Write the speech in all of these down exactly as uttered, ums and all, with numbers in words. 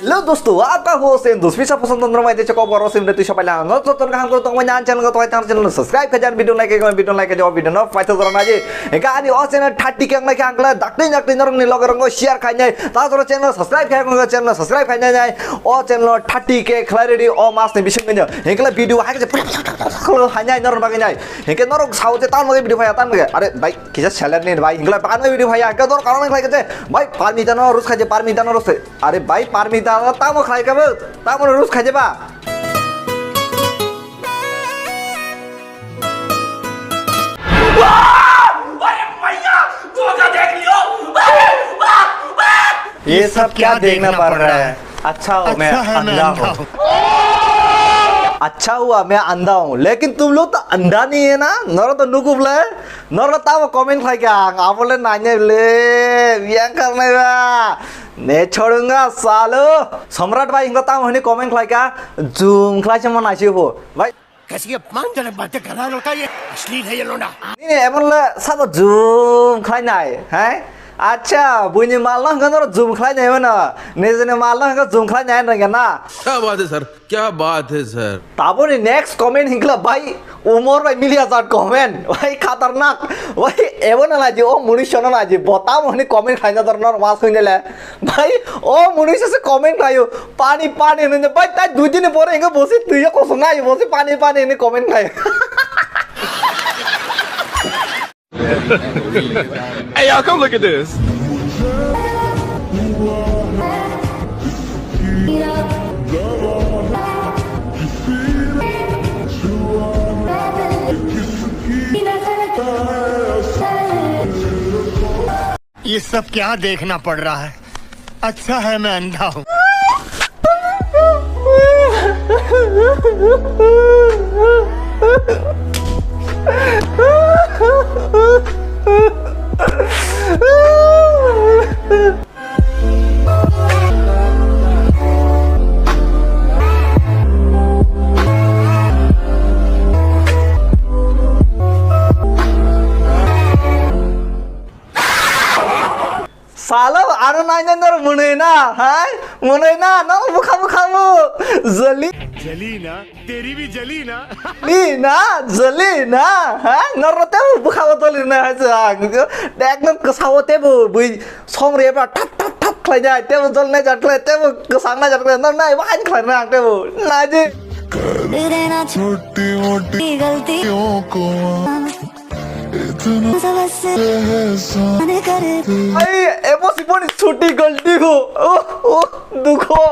Hello dosto, apka ho sen dos pisa poson tondro mai de chakop goro sen de tu sapai la no to ton kaham ko tong mai nan channel ko to tan channel subscribe khajan video like ko video like jo video no paito jora naji. Eka ani o channel thirty K ang lai angla dakni dakni norok ni loge rongo share khai nai. Ta jora channel subscribe khai ko channel subscribe khai nai. O channel thirty K khlai ready o mas ni bising nyo. Engla video hai hai nai norok bagai nai. Engke norok sao je tan bagai video phaya tan bagai. Are bhai kisa seller ni bhai engla bagan video phaya. Engke dor karon khlai ke je bhai parmita no rus khai je parmita no rus. Are bhai parmita tamo khlai ke bo tamo rus khai je ba. ये सब क्या देखना पड़ रहा है? अच्छा हूँ मैं अंधा हूँ। अच्छा हुआ मैं अंधा हूँ, लेकिन तुम लोग तो अंधा नहीं है ना? Noro to nukub le, noro tamo comment khai kha ang, abo le nanya le, yang karnai ba, ne chorunga salo, Samrat bhai hingo tamo hini comment khai kha, zoom khlai se mo nai se pho, bhai. कैसी अपमानजनक बातें कर रहा है लड़का, ये अश्लील है ये लौंडा। Nini emon le sabo zoom khlai nai, hai? Acha, buini mal no hwnka noro zoom khlai nai mano, nijini mal no hwnka zoom khlai nai rwngya na? क्या बात है सर, क्या बात है sir. Taboni next comment hinkla bhai, umor bai milia jat comment, bhai khatarnak, bhai ebo na laji, o munisho na laji, bo tamo hwnwi comment khlaina dor nor mas hwnwi le. Bhai, o munuisa se comment khlaio, pani pani hinwi, bhai, tai dui din pore hingo bosi twiyo kosong nai, bosi pani pani hinwi comment khlaio. Hey, y'all, come look at this. ये सब क्या देखना पड़ रहा है? अच्छा है मैं अंधा हूँ। Salo, ano naina nor mwnwi na, hai? Mwnwi na, no bwkha bwkha mu. Jali. Jali na, teri bhi jali na. Li na, jali na, hai? Nor te bwkha bo toli na, hai sa. Ekdom kwsao te bo bui song re ba thap thap thap khlai nai, te bo jol nai jat khlai, te bo kwsang nai jat khlai, nor nai ba hain khlai na, te bo. Nai ji. Ai, ebo si boni chuti galti ho. Oh, oh, dukho.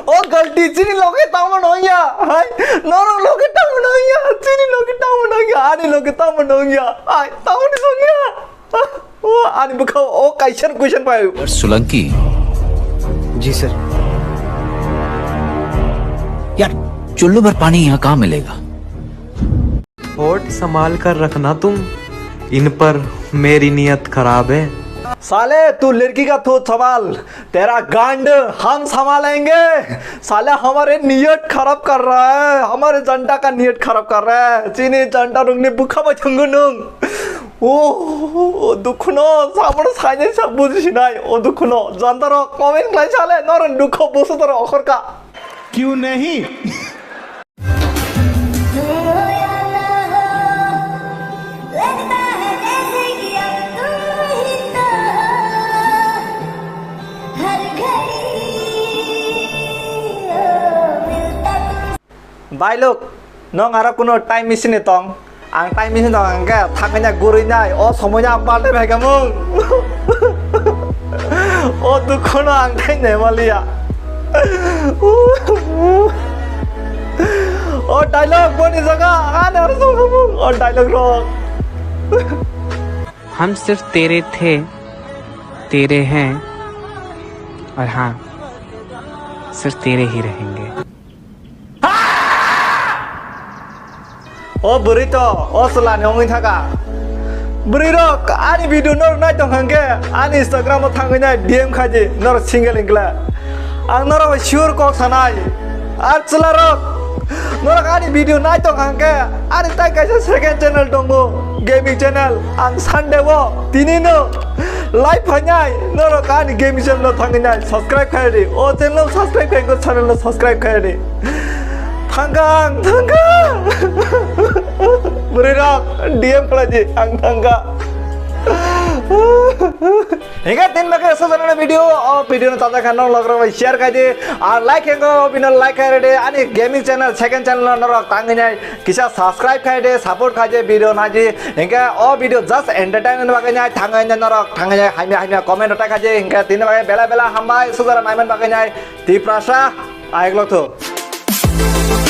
O galti chini loge tamo nongya. Hai, norok loge tamo nongya. Chini loge tamo nongya. Ani loge tamo nongya. Ai, tamo nongya. O, ani bwkha o kaisa question pai. Solanki. जी sir. यार, चुल्लू भर पानी यहाँ कहाँ मिलेगा? होठ संभाल कर रखना तुम, इन पर मेरी नीयत खराब है। साले, तू लड़की का थूत संभाल, तेरा गांड हम संभालेंगे। साले, हमारे नीयत खराब कर रहा है, हमारे जनता का नीयत खराब कर रहा है। Chini जनता rokni bwkha bai thwngo nwng. O, dukhuno, sabono sainai sa bujisinai. O dukhuno, jandarok comment khlai sale, norok dukho busu toro okhorka. क्यों नहीं? Bailok, nong aro kuno time machine ni tong? Ang time machine tong, ang khe thangwi na gurwi nai, o somoi no ang paltai bai kha mung. O dukho no ang thai nai maliya. O dialogue boni jaga, ang aro song kha mung, o dialogue rok. हम सिर्फ तेरे थे, तेरे हैं और हाँ, सिर्फ तेरे ही रहेंगे। O bwrwi to, o chwla ni wngwi thaka. Bwrwi rok, ani video nor nai tong hwnkhe, ani Instagram o thangwi nai D M khaidi, nor single wngkla. Ang norok bai sure kok sanai. Ar chwla rok, norok ani video nai tong hwnkhe, ani tai kaisa second channel tongo, gaming channel. Ang Sunday o, tini no, Live phainai, norok ani gaming channel no thangwi nai, subscribe khai di. O channel no subscribe khai, o channel no subscribe khai di. Thangkang, thangkang. Bwrwi rok, D M khlai di, ang thangkang. Hingke tin bagwi aswk jani video, o video no tajakha norok bai share khai di, ar like hingke o video like khai di, ani gaming channel, second channel no norok tangwi nai. Kisa subscribe khai de, support khai de, video naji. Hingke o video just entertainment bagwi nai, thangwi nai norok, thangwi nai hamya hamya comment rok khai de. Hingke tini bagwi bela bela hambai, sujara naiman bagwi nai. Tiprasa, ayok lotho.